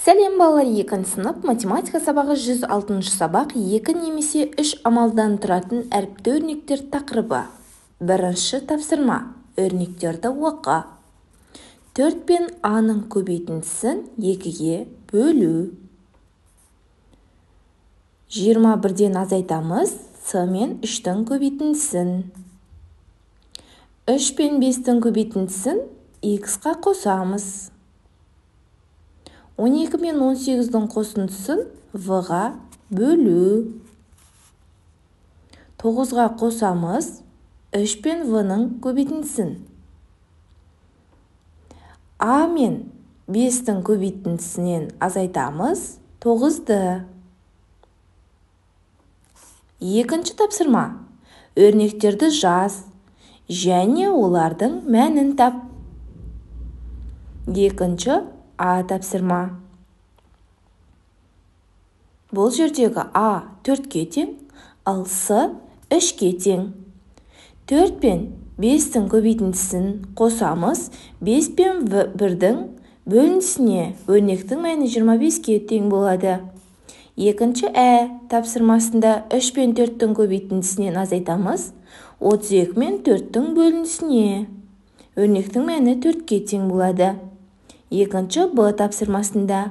Сәлем, балалар! Екінші сынып, математика сабағы, 106 сабақ, екі немесе үш амалдан тұратын әріпті өрнектер тақырыбы. Бірінші тапсырма. Өрнектерді оқы. 4 пен А-ның көбейтіндісін 2-ге бөлу. 21-ден азайтамыз С мен 3-тің көбейтіндісін. 3 пен 5-тің көбейтіндісін Х-қа қосамыз. 12 мен 18-дің қосындысын В-ға бөлу. 9-ға қосамыз 3 пен В-ның көбейтіндісін. А мен 5-тің көбейтіндісінен азайтамыз 9-ды. Екінші тапсырма. Өрнектерді жаз және олардың мәнін тап. Екінші А тапсырма. Бұл жердегі А 4-ке тең, ал С 3-ке тең. 4 пен 5-тің көбейтіндісін қосамыз 5 пен 1-дің бөліндісіне. Өрнектің мәні 25-ке тең болады. Екінші Ә тапсырмасында 3 пен 4-тің көбейтіндісінен азайтамыз 32 мен 4-тің бөліндісіне. Өрнектің мәні 4-ке тең болады. Екінші Б тапсырмасында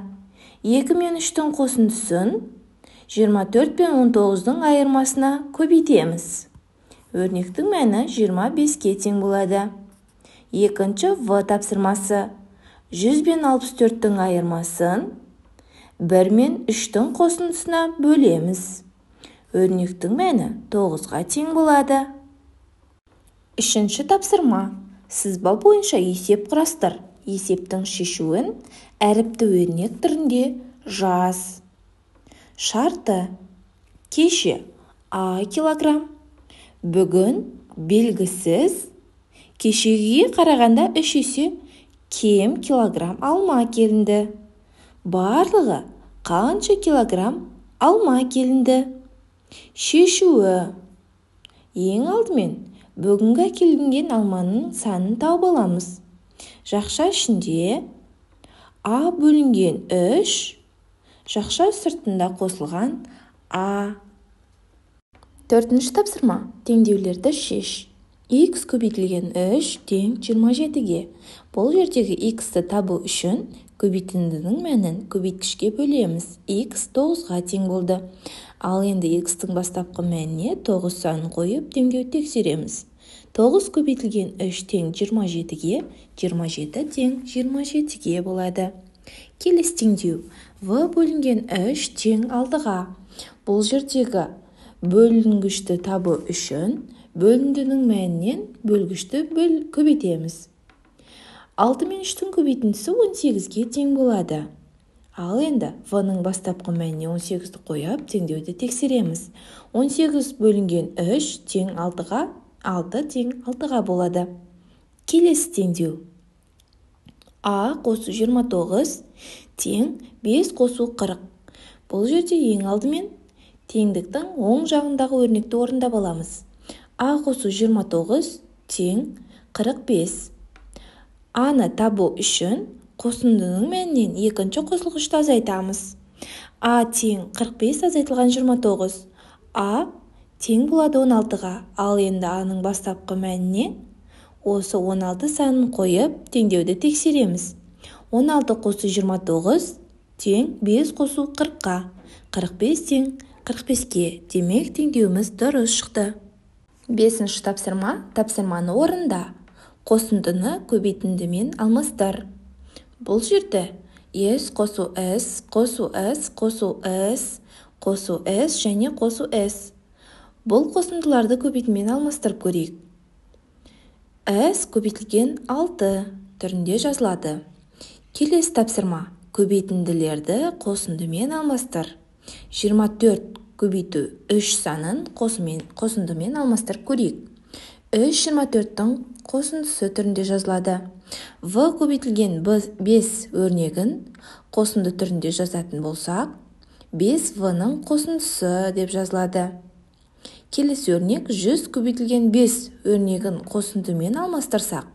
2 мен 3-тің қосындысын 24 пен 19-дың айырмасына көбейтеміз. Өрнектің мәні 25-ке тең болады. Екінші В тапсырмасы 100 пен 64-тің айырмасын 1 мен 3-тің қосындысына бөлеміз. Өрнектің мәні 9-ға тең болады. Үшінші тапсырма. Сызба бойынша есеп құрастыр. Есептің шешуін әріпті өрнек түрінде жаз. Шарты: кеше А килограмм, бүгін белгісіз, кешегіге қарағанда 3 есе кем килограмм алма әкелінді. Барлығы қанша килограмм алма әкелінді? Шешуі: ең алдымен бүгінгі әкелінген алманың санын тауып аламыз. Жақша ішінде А бөлінген 3, жақша сыртында қосылған А. Төртінші тапсырма. Теңдеулерді шеш. Х көбейтілген 3 тең 27-ге. Бұл жердегі х-ті табу үшін көбейтіндінің мәнін көбейткішке бөлеміз. Х 9-ға тең болды. Ал енді х-тің бастапқы мәніне 9 санын қойып, теңдеу тексереміз. 9 көбейтілген 3 тең 27-ге, 27 тең 27-ге болады. Келесі теңдеу. В бөлінген 3 тең 6-ға. Бұл жердегі бөлінгішті табу үшін бөліндінің мәнінен бөлгішті көбейтеміз. 6 мен 3-тің көбейтіндісі 18-ге тең болады. Ал енді В-ның бастапқы мәніне 18-ді қойып, теңдеуді тексереміз. 18 бөлінген 3 тең 6-ға, 6 тең 6-ға болады. Келесі теңдеу. А қосу 29 тең 5 қосу 40. Бұл жерде ең алдымен теңдіктің оң жағындағы өрнекті орындап аламыз. А қосу 29 тең 45. А-ны табу үшін қосындының мәнінен екінші қосылғышты азайтамыз. А тең 45 азайтылған 29. А тең болады 16-ға. Ал енді А-ның бастапқы мәніне осы 16 санын қойып, теңдеуді тексереміз. 16 қосу 29 тең 5 қосу 40-қа. 45 тең 45-ке. Демек, теңдеуіміз дұрыс шықты. Бесінші тапсырма. Тапсырманы орында. Қосындыны көбейтіндімен алмастыр. Бұл жерде S қосу S қосу S қосу S қосу S және қосу S. Бұл қосындыларды көбейтінмен алмастырып көрейік. S көбейтілген 6 түрінде жазылады. Келесі тапсырма. Көбейтінділерді қосындымен алмастыр. 24 көбейту 3 санын қосындымен алмастырып көрейік. 3 24-тің қосындысы түрінде жазылады. В көбейтілген 5 өрнегін қосынды түрінде жазатын болсақ, 5 В-ның қосындысы деп жазылады. Келесі өрнек 100 көбейтілген 5 өрнегін қосындымен алмастырсақ,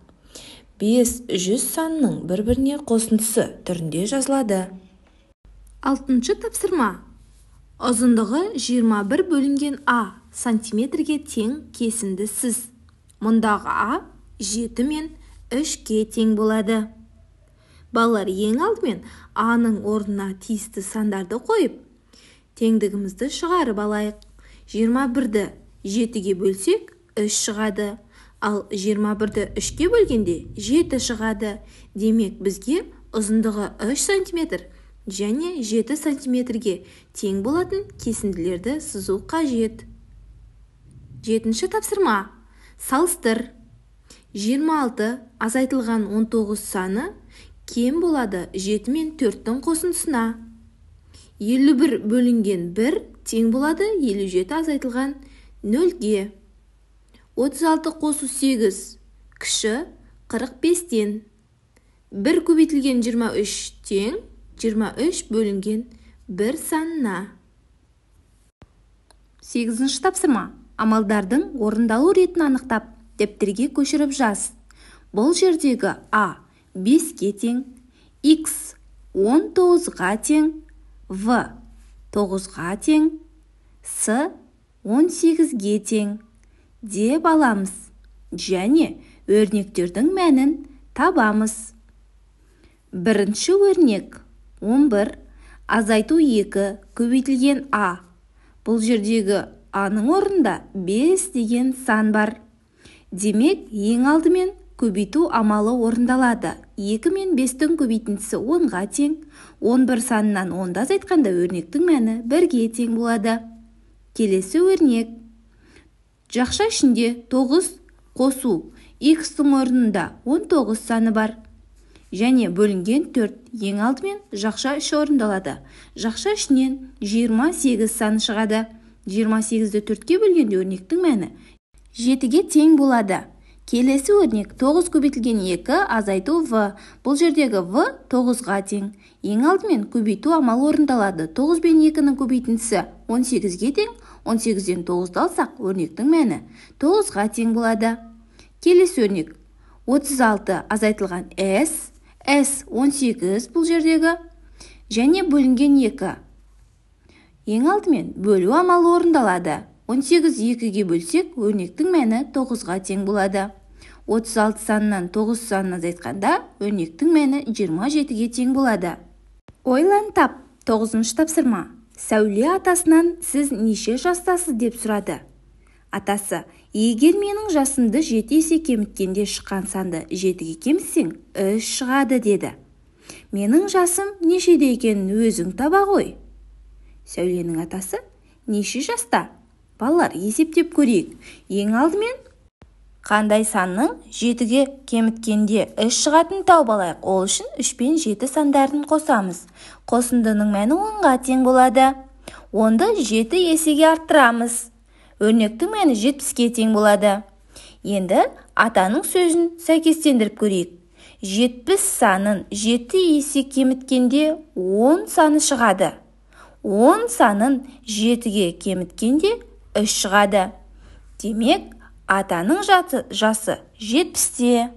5 100 санының бір-біріне қосындысы түрінде жазылады. Алтыншы тапсырма. Ұзындығы 21 бөлінген А сантиметрге тең кесінді сыз. Мұндағы А 7 мен 3-ке тең болады. Балалар, ең алдымен А-ның орнына тиісті сандарды қойып, теңдігімізді шығарып алайық. 21-ді 7-ге бөлсек, 3 шығады. Ал 21-ді 3-ке бөлгенде 7 шығады. Демек, бізге ұзындығы 3 сантиметр және 7 сантиметрге тең болатын кесінділерді сызу қажет. Жетінші тапсырма. Салыстыр. 26 азайтылған 19 саны кем болады 7 мен 4-тің қосындысына. 51 бөлінген 1 тең болады 57 азайтылған 0-ге. 36 қосу 8 кіші 45-тен. 1 көбейтілген 23 тең 23 бөлінген 1 санына. Сегізінші тапсырма. Амалдардың орындалу ретін анықтап, дәптерге көшіріп жаз. Бұл жердегі А 5-ке тең, X 19-ға тең, В 9-ға тең, С 18-ге тең деп аламыз және өрнектердің мәнін табамыз. Бірінші өрнек 11 азайту 2 көбейтілген А. Бұл жердегі А-ның орнында 5 деген сан бар. Демек, ең алдымен көбейту амалы орындалады. 2 мен 5-тің көбейтіндісі 10-ға тең. 11 санынан 10-ды азайтқанда өрнектің мәні 1-ге тең болады. Келесі өрнек. Жақша ішінде 9 қосу X-тің орнында 19 саны бар. Және бөлінген 4. Ең алдымен жақша іші орындалады. Жақша ішінен 28 саны шығады. 28-ді 4-ке бөлгенде өрнектің мәні 7-ге тең болады. Келесі өрнек 9 көбейтілген 2 азайту В. Бұл жердегі В 9-ға тең. Ең алдымен көбейту амалы орындалады. 9 бен 2-нің көбейтіндісі 18-ге тең. 18-ден 9-ды алсақ, өрнектің мәні 9-ға тең болады. Келесі өрнек 36 азайтылған S, S 18 бұл жердегі және бөлінген 2. Ең алдымен бөлу амалы орындалады. 18 2-ге бөлсек, өрнектің мәні 9-ға тең болады. 36 санынан 9 санын азайтқанда, өрнектің мәні 27-ге тең болады. Ойлан тап. 9-шы тапсырма. Сәуле атасынан сіз неше жастасыз деп сұрады. Атасы, егер менің жасымды 7 есе кеміткенде шыққан санды 7-ге кемітсең, 3 шығады деді. Менің жасым нешеде екенін өзің таба ғой. Сәуленің атасы неше жаста? Балалар, есептеп көрейік. Ең алдымен қандай санның 7-ге кеміткенде 3 шығатынын тауып алайық. Ол үшін 3 пен 7 сандарын қосамыз. Қосындының мәні 10-ға тең болады. 10-ды 7 есеге арттырамыз. Өрнектің мәні 70-ке тең болады. Енді атаның сөзін сәйкестендіріп көрейік. 70 санын 7 есе кеміткенде 10 саны шығады. 10 санын 7-ге кеміткенде 3 шығады. Демек, атаның жасы 70-те.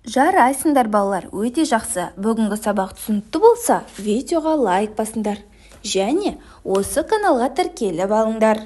Жарайсыңдар, балалар, өте жақсы. Бүгінгі сабақ түсінікті болса, видеоға лайк басыңдар. Және осы каналға тіркеліп алыңдар.